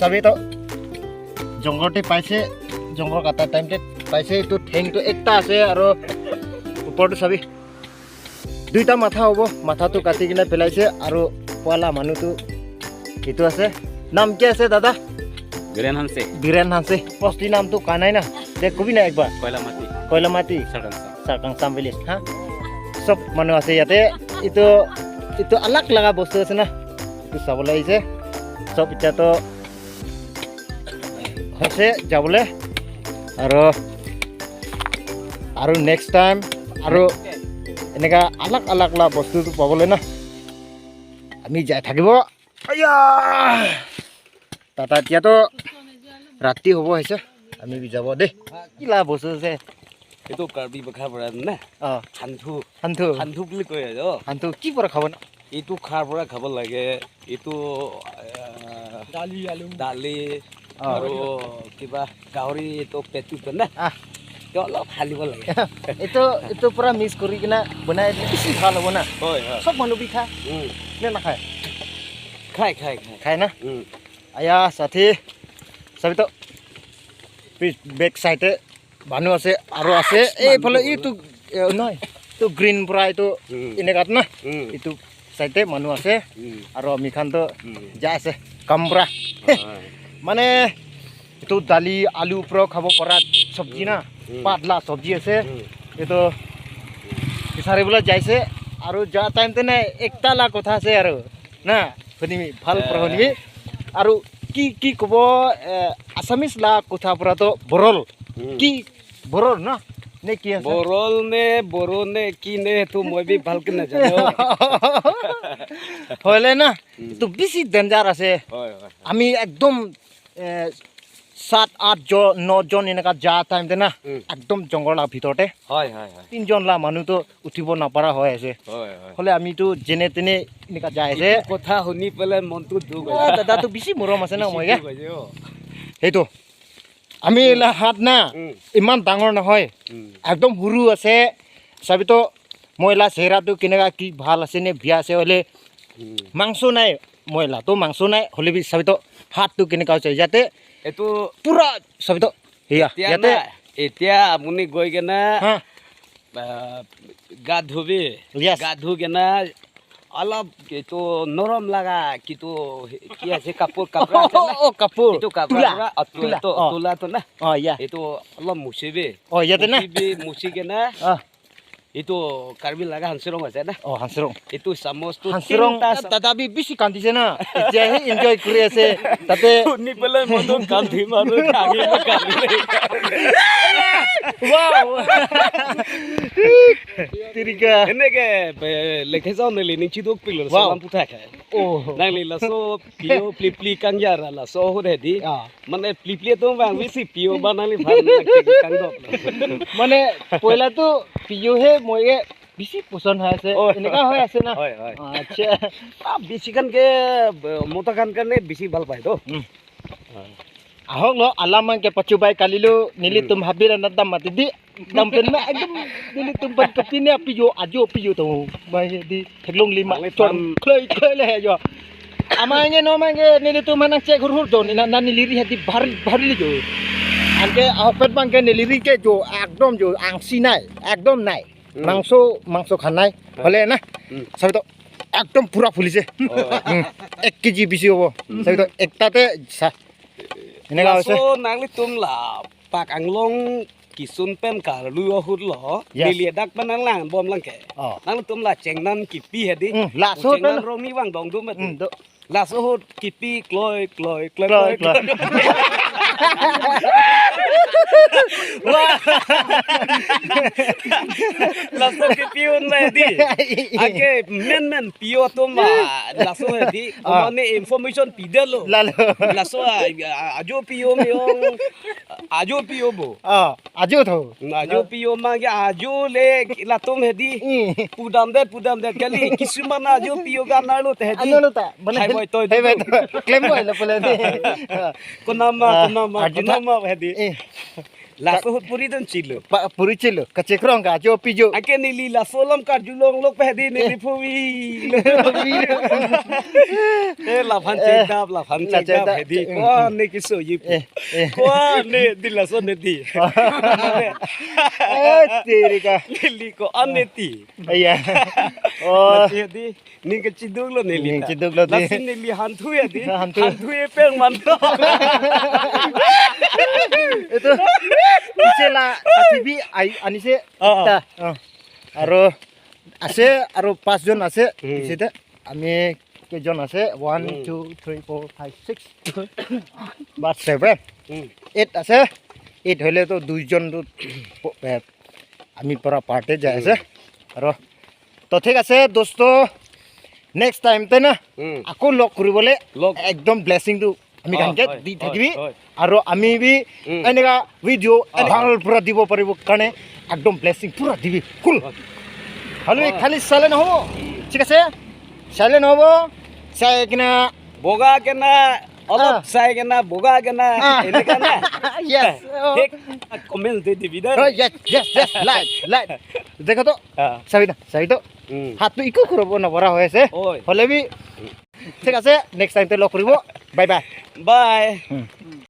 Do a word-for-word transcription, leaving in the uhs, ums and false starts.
Sabi to, jongol te paise, jongol kata time te paise, etu thengtu ekta ase, aro upor tu sabi, duita matha hobo, matha tu kati kena pelaise, aro puala manu tu etu ase. নাম কি আছে দাদা? বীৰেণ হানছে। বীৰেণ হানছে। বস্তি নামটো কোৱা নাই না? দে কবি না একবাৰ। কয়লামাটি। কয়লামাটি। চাৰ্কাংচাম। চাৰ্কাংচাম ভিলেজ, হা? চব মানুহ আছে ইয়াতে। এইটো, এইটো আলাগ লগা বস্তু আছে না? এইটো চাবলৈ আহিছে। চব এতিয়াতো হৈছে যাবলৈ। আৰু, আৰু নেক্সট টাইম আৰু এনেকা আলাগ আলাগ লা বস্তু পাবলৈ না, আমি যাই থাকিব। আয়া! তাতা এতিয়াতো ৰাতি হ'ব হৈছে, আমি যাব দেই। কিলা বস্তু আছে? এইটো কাৰ্বি ভাষাৰ পৰা নে? অ। সান্ধু। সান্ধু। সান্ধু বুলি কয় আৰু। সান্ধু কি পৰা খাব না? এইটো খাৰ পৰা খাব লাগে। এইটো, আহ, দালি, আলু। দালি অ। আৰু কিবা গাহৰি এইটো পেটু পেন না? আহ। এইটো অলপ হালিব লাগে। এইটো, এইটো পুৰা মিক্স কৰি কিনে বনাই দিলে বেছি ভাল হ'ব না? হয়, হয়। চব মানুহ বি খায়। উম। নে নাখায়? খায়, খায়, খায়। খায় না? উম। আয়া, সাথী, চাবি তো। পিছ বেক চাইডে মানুহ আছে, আৰু আছে। মানুহ এইফালে বহুত এইটো, এ, নহয়, এইটো গ্ৰীণ পৰা এইটো উম। এনেকাত না? উম। এইটো চাইডে মানুহ আছে, উম। আৰু আমি খান তো উম। যাই আছে, কাম পৰা। হয়। মানে, এইটো দালি, আলু পৰাও খাব পৰা চব্জি না? উম। পাতলা চব্জি আছে। উম। এইটো বিচাৰিবলৈ যাইছে, আৰু যোৱা টাইম তেনে একটা লা কথা আছে আৰু না? শুনিবি, ভাল পৰা এ। শুনিবি। আৰু কি, কি ক'ব, এ, আছামিজ লা কথা পৰাতো বৰল। উম। কি বৰল না? নে কি আছে? বৰল নে, বড়ো নে, কি নে, সেইটো মই বি ভালকে নাজানো। হ'লে না, উম। এইটো বেছি ডেঞ্জাৰ আছে। হয়, হয়, হয়। আমি একদম, এ, সাত, আঠ জন, ন জন এনেকা যা টাইম দে না, উম। একদম জংঘল ভিতৰতে। হয়, হয়, হয়। তিনজন লা মানুহ তো উঠিব নাপাৰা হৈ আছে। হয়, হয়। হ'লে আমিতো যেনে তেনে এনেকা যাই আছে। এইটো কথা শুনি পেলাই মনটো দুখ অ, হৈছে। দাদাটো বেছি মৰম আছে না বেছি মই, দুখ হৈছে, অ। সেইটো। আমি উম। এলা হাত না, উম। ইমান ডাঙৰ নহয়। উম। একদম সৰু আছে। চাবিতো মই এলা চেহেৰাটো কেনেকা কি ভাল আছে নে বেয়া আছে হ'লে উম। মাংস নাই। মই এলাতো মাংস নাই। হ'লে বি চাবিতো হাতটো কেনেকা হৈছে। ইয়াতে এইটো পুৰা চাবিতো। সেয়া, এতিয়া ইয়াতে। না, এতিয়া আপুনি গৈ কেনে হা। আহ, গা ধুবি। Yes। গা ধুই কেনে অলপ এইটো নৰম লগা, কিটো, কি আছে, কাপোৰ, কাপোৰ আছে না? অ, কাপোৰ। এইটো কাপোৰ তোলা। পুৰা, অ, তোলা, তোলা। এইটো, অ। তোলাটো না? অ, ইয়া। এইটো অলপ মুচিবি। অ, ইয়াতে না? মুচিবি, মুচি কেনে অ। এইটো কাৰ্বি লগা হানচেৰং আছে না? অ, হানচেৰং। এইটো চামুচটো হানচেৰং, তিনিটা চাম- দাদা বি বেছি কান্দিছে না? এতিয়াহে এনজয় কৰি আছে। তাতে শুনি পেলাই মনটো কান্দিম আৰু কান্দিম, কান্দিম। Wow! Tirika. Eneke, eh, lekhe jaun neli ning chiduk pilo, wow, salam puthak hai. Oh. Nangli laso pio plipli kangjar laso ahut hedi. Ah. Mane plipli atum bang bisi pio ba nangli bhal nang kangdok. Mane poila tu pio he moi ke bisi poson hai ase. Oh. Eneka hoi ase na? Hoi, hoi. Acha. Ah, bisi khan ke, eh, mota khan karne bisi bhal pai to. Hmm. Ah. Ahok lo, alam mang ke pachu bai kalilo, nelitum hmm, habir anat dam mati di, dam pen ma, ekdom nelitum pen kepine apijo, ajo apijo to, bai di, theklong lima, nangli chon, pan kloi, kloi le jo. Amang ke no mang ke, nelitum manang cek hur hur jo, nina, nani liri hati bhari, bhari le jo. Anke ahok pet mang ke, neliri ke jo, ekdom jo, angsi nai, ekdom nai. Hmm. মাংস, মাংস খানাই হলে না? Hmm. চাবি তো একদম পুৰা ফুলিছে। Oh. Hmm. এক কেজি বেছি হ'ব। Hmm. চাবি তো একটাতে চা। এনেকা হৈছে। Laso nanglitum la pak anglong kisun pen karlu ahut lo. Yes. Neli dak pen nanglang bom lang ke. Oh. Nanglitum la chengnan kipi hedi. Hmm, laso chengnan pen rong ni vang dong dum hedi. Hmm, do. Laso ahut kipi kloi, kloi, kloi, kloi, kloi, kloi. Wah. Laso kipi un le di. Ake men men pio atum ma. Laso hedi. Ah. Komane information pidetlo. Lalo. Laso a, a, ajo pio meyong. Ajo pio bo. Ah. Ajo tho. Ajo pio mang ke ajo le latum hedi. Hmm. Pudam det, pudam det kali. Kisuman ajo pio ke anarlo te hedi. Anarlo ta. Mane hai hel-, boi toi hai boi toi. Klem boi lo pule di. Konama, ah, konama, arju tha. Konama hedi. Eh. Laso ahut puri dunchilo. Pa, puri chilo. Kachekrong ka, jo pijo. Anke neli laso alam karjulong lok pe hedi neli phuvi. Eh, laphan chedap, laphan chedap hedi. Ko-an ne keso ji pu. Eh, eh. Ko-an ne di laso ne di. Eh, tiri ka. Neli ko-an ne ti. Iya. Oh. Lasi hedi. Ning kachiduklo neli. Ning ta chiduklo di. Lasi neli hanthu ya di. Hanthu. Hanthu ya peng man. Itu. Ise la T V ai anise. Ah. Ta. Ah. Aro ase aro pas jon ase. Hmm. Ise te. Ami ke jon ase. One, hmm, two, three, four, five, six. But seven. Hmm. Eight ase. Eight hole to dui jon to po-, eh, আমি পৰা পাৰ্টি যাই আছে। আৰু তো ঠিক আছে দোস্ত, next time তে না, উম। আকৌ লগ কৰিবলৈ লগ। একদম ব্লেচিং টো আমি অ, কানকে হয়, দি হয়, থাকিবি। হয়। আৰু আমি বি উম। এনেকা ভিডিঅ' অ। ভাল পুৰা দিব পাৰিব কাৰণে একদম ব্লেচিং পুৰা দিবি। কুল। হয়। খালি, অ। খালি চালে নহ'ব। ঠিক আছে? চালে নহ'ব। চাই কিনা বগা কেনা, অলপ আহ। চাই কেনা, বগা কেনা, আহ। এনেকা না? Yes। অ। ঠিক, কমেণ্ট দি দিবি দেই। অ, yes, yes, yes, like, like। দেখো তো। আহ। চাবি না, চাবি তো। উম। হাতটো ইকো কৰিব নপৰা হৈ আছে। অয়। হ'লে বি, ঠিক আছে, নেক্সট টাইম তে লগ কৰিব। Bye bye. বাই। উম।